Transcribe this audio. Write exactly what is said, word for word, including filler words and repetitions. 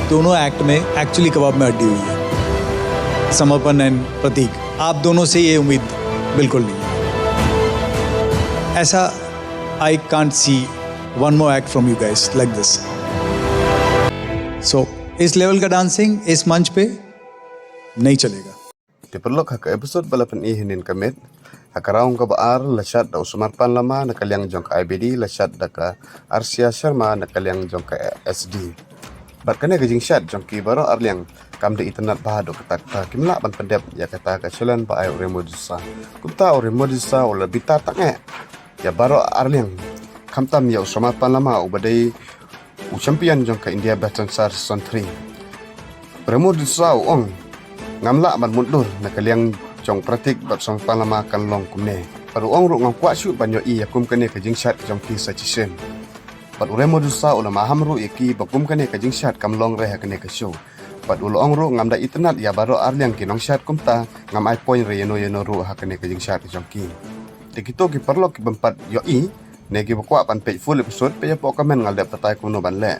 दोनों एक्ट में एक्चुअली कबाब में हड्डी हुई है। समर्पण एंड प्रतीक, आप दोनों से ये उम्मीद बिल्कुल नहीं है। ऐसा, I can't see one more act from you guys like this. So इस लेवल का डांसिंग इस मंच पे नहीं चलेगा। Te paralok, ha ka episode ba la pyni hynnin ka miet, ha ka round kaba ar la shad da u Samarpan Lama na ka liang jong ka I B D, la shad da ka Arsia Sharma na ka liang jong ka S D. Bad kane ka jingshad jong ki baroh arliang kam da itynnad bha haduh katta katta, kim lah ban pyndep ïa kata ka challenge ba ai u Remo D'Souza. Kumta u Remo D'Souza u la bitar tang eh ïa baroh arliang, khamtam ïa u Samarpan Lama uba dei u champion jong ka India Best Dancer Season three. Remo D'Souza u ong, ngam lah ban mutdur na ka liang jong Pratik bad Samarpan Lama kan long kumne. Bad u ong ruh, ngam kwah shuh ban ïohi ïa kum kane ka jingshad jong ki sa shisien. Bad u Remo D'Souza u la maham ruh ïa ki ba kum kane ka jingshad kam long re ha kane ka show. Bad u la ong ruh, ngam da itynnad ïa baroh arliang ki nongshad, kumta ngam ai point re ïano ïano ruh ha kane ka jingshad jong ki. Te kito ki paralok ki bym pat ïohi ne kiba kwah ban peit full episode, peit hapoh comment, nga la dep batai kumno ban leh.